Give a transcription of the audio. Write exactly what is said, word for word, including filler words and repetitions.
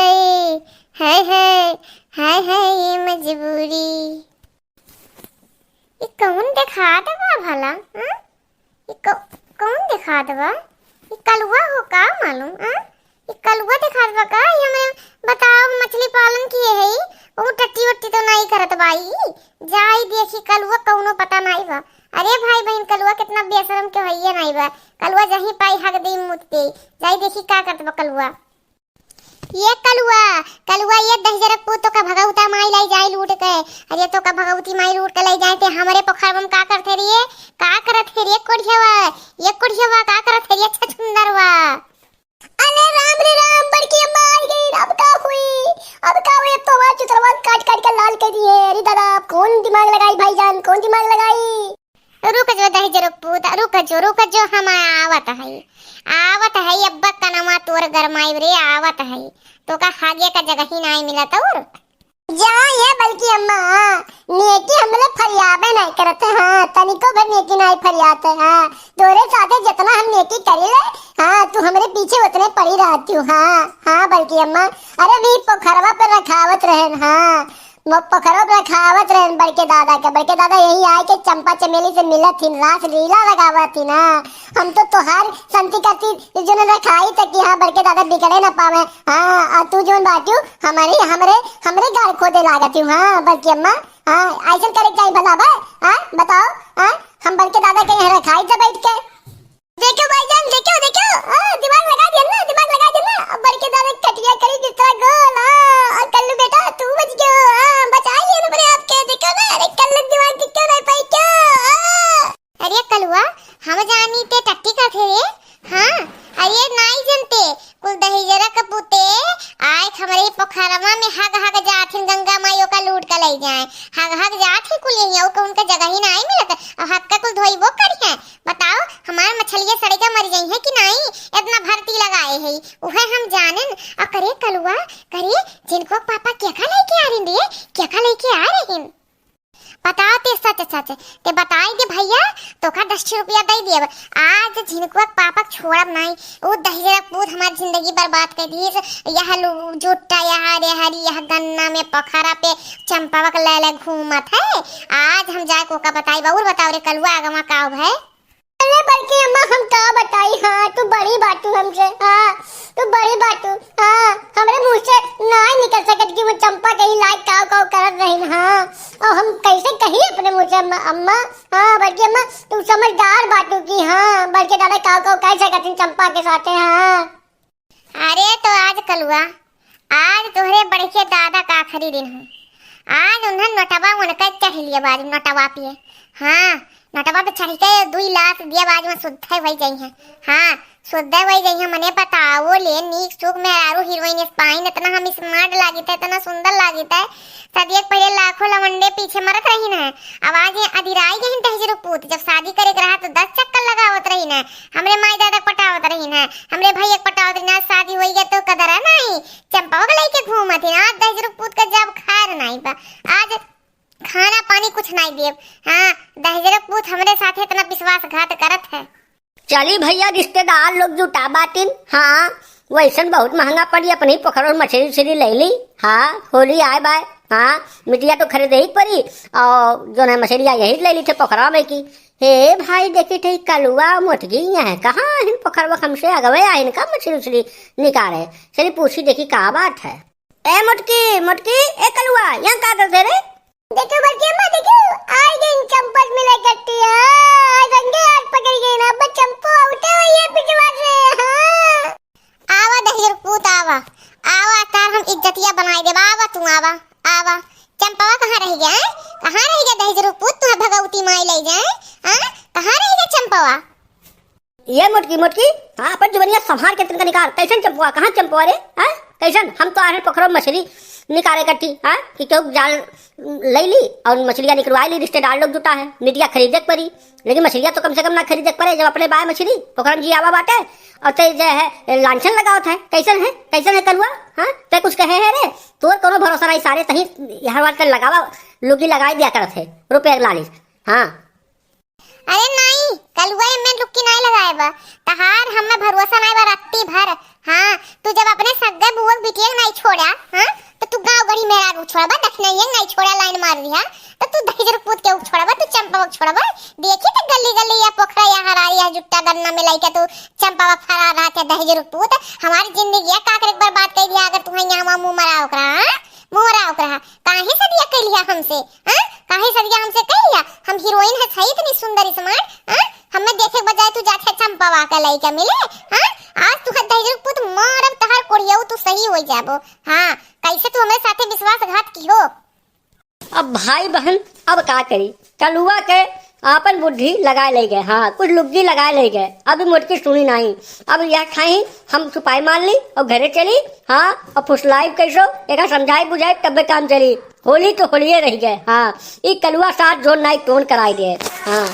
ए, हाय, हाय, हाय, हाय, ये मजबूरी। ई कौन देखात बा भला, हाँ? ई कौ-, कौन देखात बा? ई कलुआ हो का मालूम, हाँ? ई कलुआ देखात बा का? ई हमरे बताओ, मछली पालन किए है, वो टट्टी वट्टी तो नाई करत बा ई? जाई देखी कलुआ, कौनो पता नाई बा। अरे भाई बहिन, कलुआ कितना बेशरम के हइये नाई बा। कलुआ जहीं पाई हग दे, मूत दे। जाई देखी का करत बा कलुआ। ये कलुआ, कलुआ, ये दहिजरक पूत तोका भगौता माई लाई जाए लूट के। अरे तोका भगौती माई लूट के लाई जाए ते हमरे पोखरवा में का करत है रे? का करत है रे कोढ़ियावा? ये कोढ़ियावा का करत है रे छछुंदरवा? अरे राम रे राम, बड़की अम्मा आई गई, अब का हुई? अब का हुई? अब तो हमार चुतरवा काट काट के लाल कर दिए। अरे दादा, अब कौन दिमाग लगाई भाईजान, कौन दिमाग लगाई? रुक जो दहिजरक पूत, रुक जो, रुक जो, हम आवत हई, आवत हई, अब्बा कनवा तोर गरमाइब रे, आवत हई। तोका हागे का जगह ही नाई मिलत और। जा ये बड़की अम्मा, नेकी हमले फरियाबे नाई करत है, हाँ, तनिको भर नेकी नाई फरियात है, हाँ। तोरे साथे जितना हम नेकी करी ले, हाँ, तू हमरे पीछे उतने पड़ी रहती हूँ, हाँ, हाँ, बड़की अम्मा। अरे, वी पोखरवा पे रखावत रहन, हाँ, वो पोखरवा पे रखावत रहन बड़के दादा के। बड़के दादा यही आए के चंपा चमेली से मिलत हिन, रास लीला लगावत हिन, हाँ। हम तो तोहार संति करती, जो न रखाई तक कि हाँ, बड़के दादा बिगड़े न पावे, हाँ। और तू जो बाटियो, हमारे, हमरे, हमरे गाल खोदे लागती हूँ, हाँ, बड़की अम्मा, हाँ, ऐसन करे के चाही भला बा, हाँ, बताओ, हाँ, हम बड़के दादा के यहाँ रखाई जा बैठ के। देखो भाईजान, देखो, देखो, हाँ, दिमाग लगा दिया ना, दिमाग लगा दिया ना। अब बड़के दादा कटिया करी दूसरा गोल, हाँ, और कल्लू बेटा, तू बच गयो, हाँ, बचा लिया ना अपने आप के, देखो ना, अरे कल्लू दिमाग के क्यों नहीं पाई क्या, हाँ? अरे कलुआ, हम जानी ते टट्टी का थे रे, हाँ, अरे नाई जनते, कुल दहिजरक पूते, आए हमरे पोखरवा में हग हग जाथिन, गंगा माई ओका लूट के ले जाए, हग हग जाथिन कुल यहीं, ओका उनका जगह ही नाई मिलत, और हग का कुल धोइबो करिए, बताओ, हमार मछलिया सड़े का मर जाई है कि नाई? इतना भर्ती लगाए है, उहे हम जानन। और करे कलुआ, करे, झिनकुआ पापा केका लेके आ रहिन रे? केका लेके आ रहिन? बताओ ते सच सच, ते बताई दे भैया, तोका दस ठे रुपया दे देब। आज झिनकुआ पापा छोड़ब नाई, वो दहिजरक पूत हमार जिंदगी बर्बाद कर दिए। यह लो-, जुट्टा, यह रेहरी, यह गन्ना में पोखरा पे चंपावक ले ले घूमत है। आज हम जाए कोका बताई, और बताओ रे कलुआ, आगमा का है? अरे बड़की अम्मा, हम का बताई, हाँ, तू बड़ी बाटू हमसे, हाँ, तू बड़ी बाटू, हाँ, हमरे मुँह से नाई निकल सकत कि वो चंपा कहीं लाइक काव काव करत रही, हाँ, और हम कैसे कही अपने मुँह से अम्मा, अम्मा, हाँ, बड़की अम्मा, तू समझदार बाटू की, हाँ, बड़के दादा काव काव कर सकत हैं चंपा के साथे, हाँ। अरे तो आज कलुआ, आज तोहरे बड़के दादा का आखिरी दिन है। आज उन्हें नोटवा उनका चढ़ लिया बाज नोटवा पे। हाँ, नोटवा पे चढ़ के दुई लात दिया बाज में शुद्ध हो जाई है। हाँ, शुद्ध हो जाई है। मने बताओ ले, नीक सुख में आरू हीरोइन इस पाइन, इतना हम स्मार्ट लागित है, इतना सुंदर लागित है। शादी के पहले लाखों लवंडे पीछे मरत रही न, अब आज ये अधिराई गहिन दहिजरू पूत। जब शादी करे के रहा तो दस चक्कर लगावत रही न, हमरे माई दादा के पटावत रही न, हमरे भैया के पटावत रही न। आज शादी होई गया तो कदर है नहीं, चंपावा के लेके घूमत ही न। आज दहिजरू पूत का जब खैर नहीं बा, आज खाना पानी कुछ नहीं देब। हाँ, दहिजरू पूत हमरे साथे इतना विश्वासघात करत है। चली भैया, रिश्तेदार लोग जुटा बाटिन। हाँ, वैसन बहुत महंगा पड़ी, अपनी पोखर और मछली उछली ले ली। हाँ, होली आए बाय। हाँ, मिटिया तो खरीदे ही पड़ी, और जो है मछलिया यही ले ली थे पोखरा में की। हे भाई, देखी थे कलुआ मोटकी यहाँ कहाँ हिन पोखरवा, हमसे अगवे आ इनका मछली उछली निकाले। चली पूछी देखी का बात है। ए मोटकी, मोटकी, ए कलुआ, यहाँ का करते रे? देखो बड़की अम्मा, देखो, आई गई चंपक मिले कट्टी, हाँ, आज रंगे हाथ पकड़ गई ना, अब चंपो आउटे हुई है पिछवा से, हाँ। आवा दहिजरू पूत आवा, आवा तार हम इज्जतिया बनाई देब, आवा तू आवा, आवा। चंपवा कहाँ रह गया, हैं? कहाँ रह गया दहिजरू पूत, तुम्हें भगवती माई ले जाए, हाँ? कहाँ रह गया चंपवा? ये मोटकी, मोटकी, हाँ, अपन जुबनिया संभार के तनका निकाल। कैसन चंपवा, कहाँ चंपवा रे? हाँ? कैसन? हम तो आ रहे पोखरो में मछली निकाले कट्टी, हाँ? कि क्यों जाल ले ली और मछलियाँ निकलवा ली, रिश्तेदार लोग जुटा है, मिटिया खरीदे के पड़ी, लेकिन मछलियाँ तो कम से कम ना खरीदे के पड़े, जब अपने बाय मछली पोखरम जी आवा बाटे और ते जे है लांछन लगावत है, कैसन है, कैसन है कलुआ? हाँ? ते कुछ कहे है रे? तोर कोनो भरोसा नहीं सारे, तही हर बार ते लगावा, लुकी लगाई दिया करत है, रुपये लालिच। हाँ। अरे नाई, कलुआ एमे लुक्की नाई लगाए बा। तहार हमें भरोसा नाई बा, रत्ती भर हाँ, तू जब अपने सग्गे बुआ के बिटिया के नाई छोड़ा, हाँ, तो तू गाँव गढ़ी मेहरारू छोड़बा, दखिनैया के नाई छोड़ा, लाइन मार दिया, तो तू दहिजर पूत के छोड़बा, तू चंपा के छोड़बा। देखी तो गली गली या पोखरा या हरारी या जुट्टा गन्ना में लइके तू चंपा के फरार रहत है, दहिजर पूत। हमारी जिंदगी या का करे बर्बाद कर दिया, अगर तू यहाँ वहाँ मुँह मरा ओकरा, हाँ? मुँह मरा ओकरा। काहे सदिया कैलिया हमसे, हाँ? काहे सदिया हमसे कैलिया? हम हीरोइन है, सही इतनी सुंदर smart, हाँ? हमें देखे के बजाय तू जाते चंपावा के लइके मिले, हाँ? आज तू दहिजर पूत मारब तहार कोढ़ियाऊ तू सही हो जाबो। हाँ, कैसे तू हमारे साथे विश्वासघात की हो? अब भाई बहन, अब का करी, कलुआ के आपन बुद्धि लगाए ले गए, हाँ, कुछ लुग्गी लगाए ले गए, अभी मोटकी सुनी नहीं। अब यह खाई हम छुपाई मार ली और घरे चली, हाँ, और फुसलाई कैसो, एक समझाई बुझाई तब्बे काम चली। होली तो होलिए रह गए, हाँ, ई कलुआ साथ जोन नाई तोन कराई दे, हाँ।